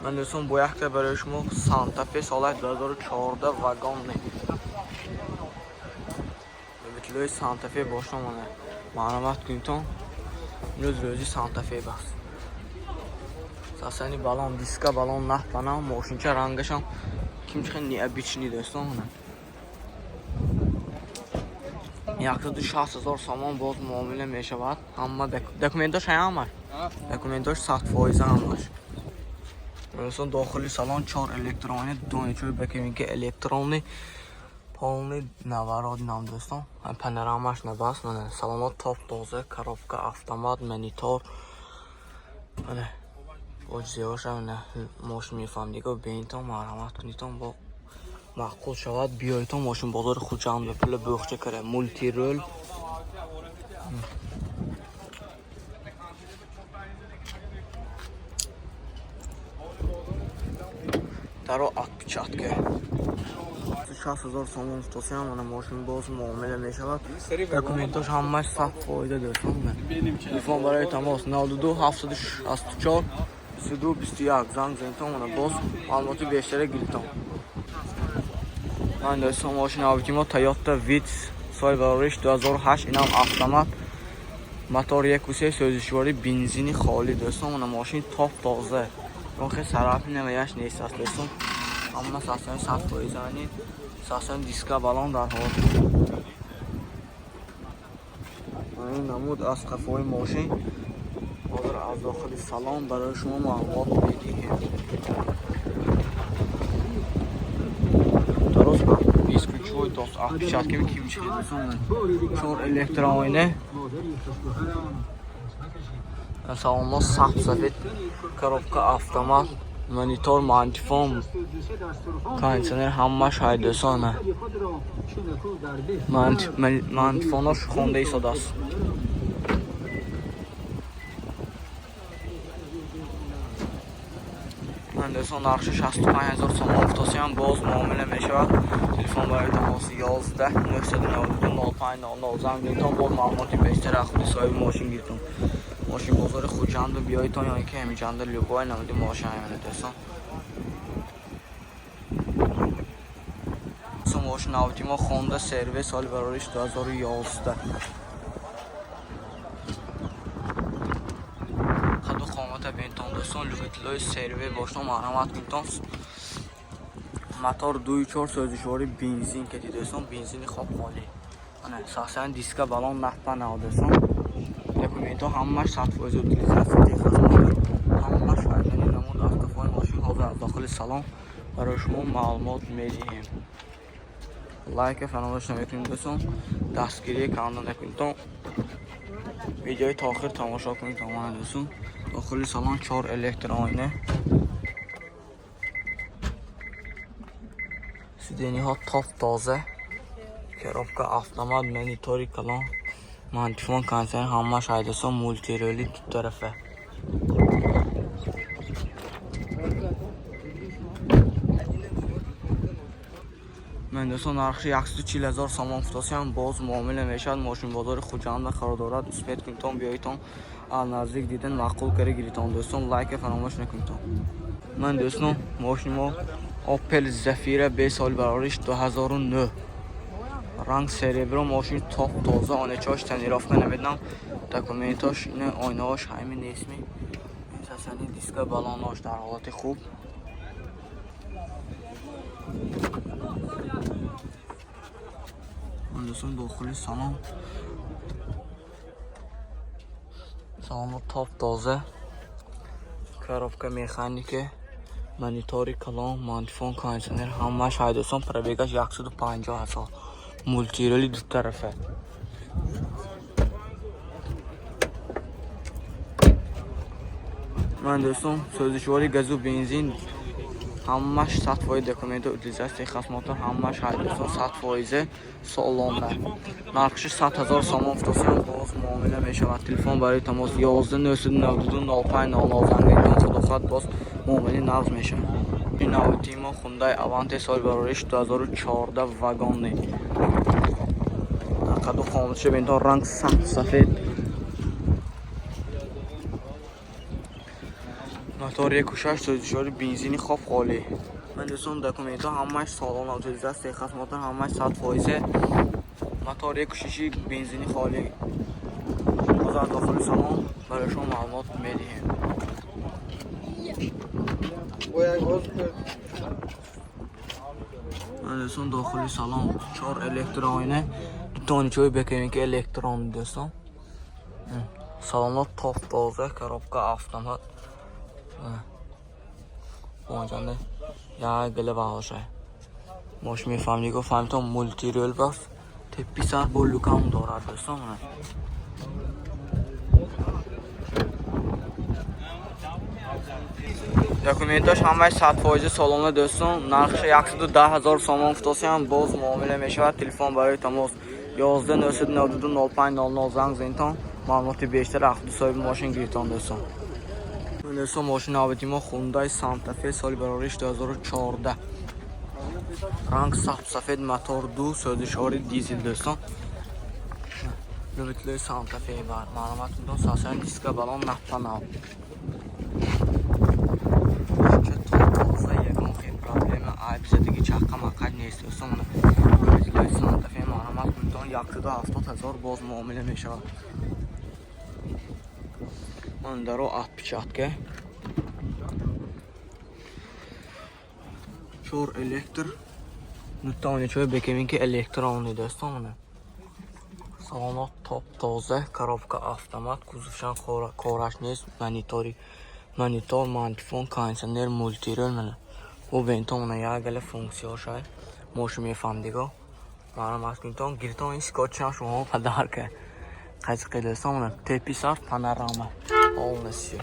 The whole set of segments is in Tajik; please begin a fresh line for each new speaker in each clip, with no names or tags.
Ман дӯстон, бо якта барои шумо Сантафе соли 2014 вагонный. Ветлои Сантафе бошам, мана маълумот кунитон. Имрӯз рӯзи Сантафе бас. Сасани балон, диска балон наҳпана, мошинча рангашам кимчихе необычный, дӯстон, мана. 160 000 сомон, боз муомила мешавад. Ҳама документош ҳамаш. Документош 100% ҳамаш. Дӯстон, дохили салон чор электронӣ, донечои бакевинки электронӣ, полный наворот нам, дӯстон. Панорамаш набаст, мана салонот топ тоза, коробка автомат, монитор. Мана боҷзиёша, мана мошин мефаҳмдиго, бинитон, марҳамат кунитон, бо маъқул шавад, биёитон мошин бозори Хуҷанд, ба пула бӯхча кара, мультирул. Даро отпечатка. 60 000 сомон футосиам, мана мошин боз муомила мешавад. Документош ҳамаш 100%, дӯстон. Телефон барои тамос 92 764 22 21, занг занитон, мана боз маълумоти бештара гиритон. Ман дӯстон, мошин авти мо Toyota Vitz, соли барориш 2008, инам автомат, мотор 1.3, сӯзишворӣ бензини холӣ, дӯстон, мана мошин топ тоза. Хе сарафи наваяш нест аст, дӯстон. Ҳама сасони 100%, ани сасони диска балон дар ҳол. Ин намуд аз қафои мошин. Ҳозир аз дохили салон барои шумо маълумот медиҳем. Дароз бесключевой дост, отпечатки кимчихе, дӯстон. Чор электроойна. Салонҳо сабз сафед, коробка автомат, монитор, мантифон, кондитсионер ҳамаш ҳай, дӯстон. Мантифонош хонда истодааст. Ман дӯстон, нархши 65 000 сомон гуфтосиям, боз муомила мешавад. Телефон барои тамос 11 992 05 00, занг гиритон, боз маълумоти бештар аз худи соҳиби мошин гиритон. Мошин бозори Хуҷанду биёитон ё ин ки ҳамиҷанда любой намуди мошин ҳамина, дӯстон. Мошин авти мо Хонда CR-V, соли барориш 2011. Қаду қомата бентон, дӯстон, любителои CR-V бошон, марҳамат кунитон. Мотор 2.4, сӯзишворӣ бензин кеди, дӯстон, бензини хоб холӣ. Ана сахсан диска балон наҳпана, дӯстон. Документҳо ҳамаш 100%, утилизация, техосмотр ҳамаш айнани намуд аз қафои мошин. Ҳозир аз дохили салон барои шумо маълумот медиҳем. Лайка фаромӯш намекунед, дӯстон, дастгирӣ канда накунедтон, видеои то охир тамошо кунед. Мана, дӯстон, дохили салон чор электроойна, сидениҳо топ тоза, коробка автомат, монитори калон, мантифон, кондитсионер ҳамаш ҳай, дӯстон, мультирули дутарафа. Ман дӯстон, нархши 140 000 сомон гуфтосиям, боз муомила мешавад. Мошин бозори Хуҷанда қарор дорад. Успеть кунитон, биёитон, аз наздик дидан, маъқул кара гиритон, дӯстон, лайка фаромӯш накунитон. Ман дӯстон, мошини мо Opel Zafira B, соли барориш 2009, ранг серебро, мошин топ тоза, оначаош тонировка намедонам, документош ина, ойнаош ҳами нестми, сасани диска балонош дар ҳолати хуб. Дӯстон, дохили салон, салоно топ тоза, коробка механика, монитори калон, мантифон, кондитсионер ҳамаш ҳай, дӯстон, пробегаш 150 000, мультирули дутарафа. Ман дӯстон, сӯзишворӣ газу бензин ҳамаш 100%, документо, утилизация, техосмотр ҳамаш ҳай, дӯстон, 100% солона. Нархши 100 000 сомон гуфтосиям, боз муомила мешавад. Телефон барои тамос 11 992 05 00, занг гиритон, худо хоҳад, боз муомилаи нағз мешавад. Ин навбати мо Хундай Аванте, соли барориш 2014, вагонный. Дар қаду қоматша бинтон, ранг сабз сафед. Мотор 1.6 сӯзишвори бензини хоп холӣ. Ман дӯстон, документҳо ҳамааш солон, автоматизатсия, техосмотр ҳамааш 100%. Мотор 1.6 бензини холӣ. Боз аз дохили салон барои шумо маълумот медиҳем. Ман дӯстон, дохили салон 4 электроина, ду тоничои бекемики электрон дӯстон. Салонҳо топ тоза, коробка автомат. Бонҷанда як гила баҳоша. Мош мефаҳмӣ, го фаҳмитон, мултирол бас теппи сар бо люкам дорад дӯстон. Документаш ҳамааш 100% салона дӯстон. Нархша 110 000 сомон гуфтосиям, боз муомила мешавад. Телефон барои тамос 11 992 05 00 занг занитон. Маълумоти бештар ахду соҳиби мошин гирифтон дӯстон. Дӯстон, мошин навбати мо Hyundai Santa Fe, соли барориш 2014. Ранг сабсафед, мотор 2, сӯзишвори дизел дӯстон. Любителои Santa Fe бар маълумот медон, сасани диска балон наппанав. Тоза, ягон хел проблема, айб задагӣ, чаққа маққад нест дӯстон. Любителои Santa Fe маълумот медон, 170 000, боз муомила мешавад. Ман даро отпечатка. Чор электр. Нутоничои бекеминки электронный дӯстон. Салонот топ тоза, коробка автомат, кузовшан кораш нест, монитори, монитор, магнитофон, кондиционер, мультирол мана. Бо бентон мана як гала функсияҳошай. Мошин мефаҳмдиго. Маълумот кунитон, гиритон, ин скотчам шумо подарка. Қайси дӯстон, мана тепи сар панорама. Полностью.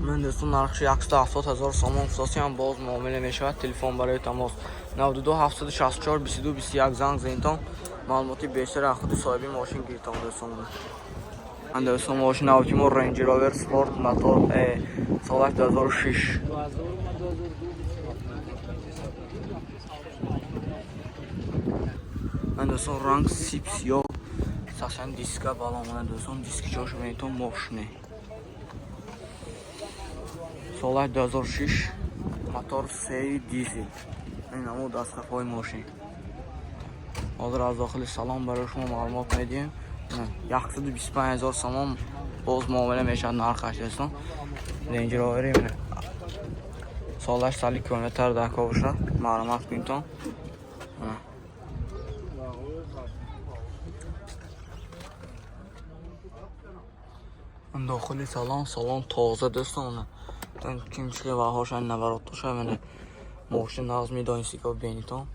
Ман дӯстон, нархши 170 000 сомон гуфтосиям, боз муомила мешавад. Телефон барои тамос 92 764 22 21 занг занитон. Маълумоти бештар аз худи соҳиби мошин гиритон дӯстон. Ман дӯстон, мошин навбати мо Range Rover Sport, мотор солаш 2006. Ман дӯстон, ранг сип сиёҳ, сасан диска балон. Ман дӯстон, диски ҷошо бинитон, мошине. Солаш 2006, мотор 3 дизел. Ин намуд аз қафои мошин. Ҳозир аз дохили салон барои шумо маълумот медиҳем. 125 000 сомон, боз муомила мешавад нархаш дӯстон. Range Rover солаш сали километр дако бошад. Маълумот кунитон. Дохили салон, салон тоза дӯстон. Кимчили ваҳошан наворотоша мана мошин нағз медонистико бенитон.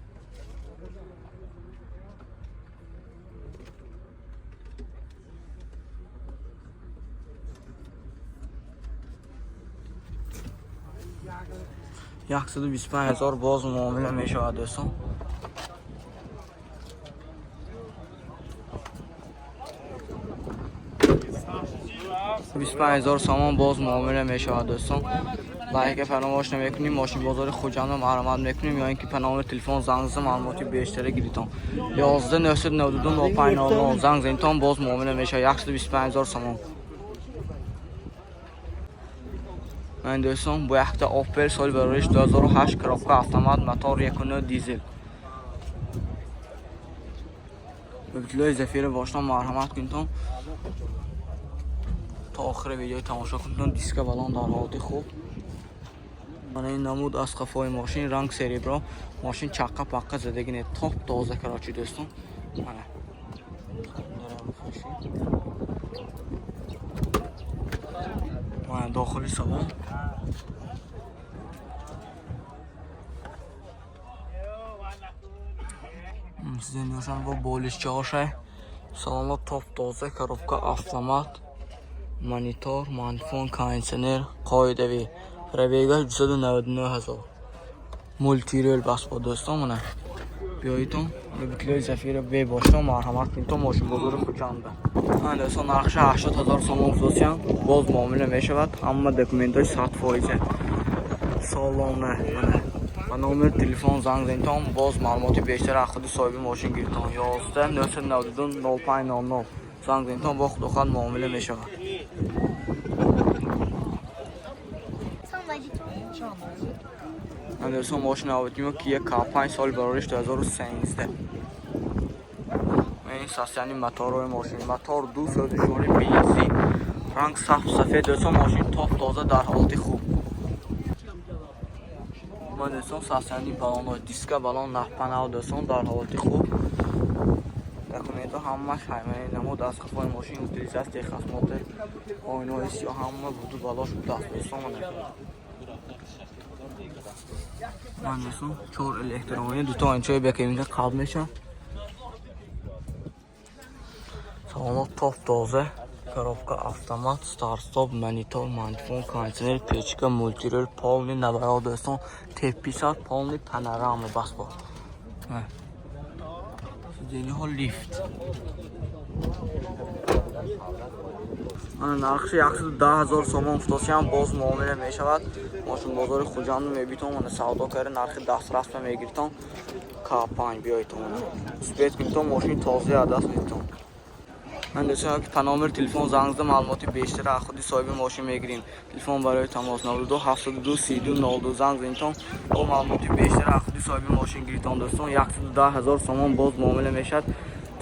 125 000, боз муомила мешавад дӯстон. 25 000 сомон, боз муомила мешавад дӯстон. Лайка фаромӯш намекунем, мошин бозори Хуҷандро марҳамат мекунем ё ин ки па номери телефон занг зада маълумоти бештаре гиритон. 11 992 05 00 занг занитон, боз муомила мешавад. 125 000 сомон. Ман дӯстон, бо якта Opel, соли барориш 2008, коробка автомат, мотор 1.9 дизел. Любителои Зафира бошдан марҳамат кунитон. То охири видеои тамошо кунитон, диска балон дар ҳолати хуб. Мана ин намуд аз қафои мошин, ранг серебро, мошин чаққа паққа задагӣ не, топ тоза короче дӯстон. Мана. Мана дохили салон. Сиденьяшон бо болишчаҳошай. Салонҳо топ тоза, коробка автомат, монитор, магнитофон, кондиционер, қоидавӣ. Пробегаш 299 000. Мултирол бас бо дӯстон мана. Биёитон, любителои Зафира бебошон марҳамат кунитон мошин бозори Хуҷанда. Ман дӯстон, нархша 80 000 сомон гуфтосиям, боз муомила мешавад. Ҳама документҳои 100%. Солона мана. Ба номери телефон занг занитон, боз маълумоти бештар аз худи соҳиби мошин гиритон. 11 992 0500 занг занитон, бо худохоҳад муомила мешавад. Андерсон мошин навбатимо Kia K5, соли барориш 2013. Ин состояние моторҳои мошин: мотор ду, сӯзишворӣ бензин, ранг саф сафед. Дӯстон, мошин топ тоза, дар ҳолати хуб. Ма, дӯстон, состояние балонҳо, диска балон наҳпанав, дӯстон, дар ҳолати хуб. Документҳо ҳамаш ҳаймаи намуд аз қафои мошин, утилизация, техосмотр, оинаҳои сиёҳ, ҳама буду балош будааст, дӯстон. Ман, дӯстон, чор электрони, дуто инчои бекабинка қалб мешавад. Салонҳо топ тоза, коробка автомат, старт-стоп, монитор, магнитофон, кондиционер, печка, мультируль, полный наворот, дӯстон, Т50, полный панорама басбо. Сиденьяҳо лифт. Нархши 110 000 сомон футосиам, боз муомила мешавад. Мошин бозори Хуҷанду мебитон, мана, савдо карда, нархи дастрасба мегиритон. К5 биёитон, успеть кунитон, мошини тозаи даст метон. Ман, дӯстон, ки па номери телефон занг зада, маълумоти бештар аз худи соҳиби мошин мегирем. Телефон барои тамос 92 72 32 02. Занг занитон, бо маълумоти бештар аз худи соҳиби мошин гиритон. Дӯстон, 110 000 сомон, боз муомила мешавад.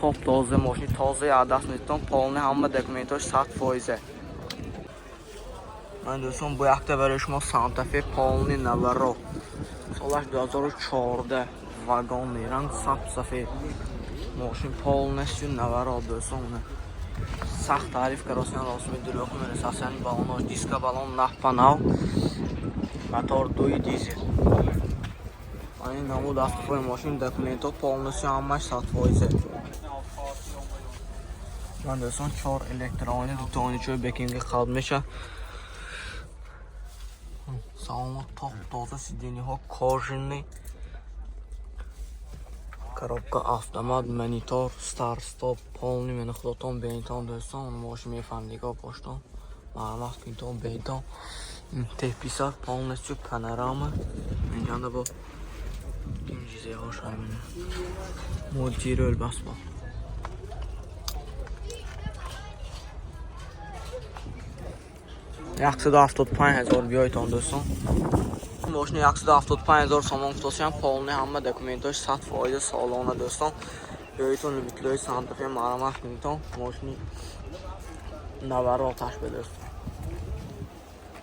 Топ тоза, мошини тозаи аз даст метон, полный, ҳама документҳош 100%. Ман, дӯстон, бо якта барои шумо Сантафе, полный наворот, солаш 2014, вагонный, ранг саб сафед, мошин полностью наворот. Дӯстон, сахт таъриф каросиан росми дурӯғ мерасасяни балонош, диска балон наҳпанав, мотор дуи дизел. Ин намуд автофои мошин, документҳо полностью ҳамаш 100%. Ман, дӯстон, чор электрони, дутоничои бекинги қалб меша. Салоно топ тоза, сиденьяҳо кожаный, коробка автомат, монитор, старт стоп, полный. Мена, худотон бенитон, дӯстон, мошин мефаҳм, нигоҳ боштон, марҳамат кунитон, бенитон. Т50, полностью панорама. Инҷанда бо ин чизеҳош ҳамина, мультируль басбо. 175 000 биёйтон, дӯстон. Мошини 175 000 сомон футосиам, полный, ҳама документҳош 100% солона. Дӯстон, биёйтон, любителои Сантафе, марҳамат кунитон, мошини навороташ бе, дӯстон.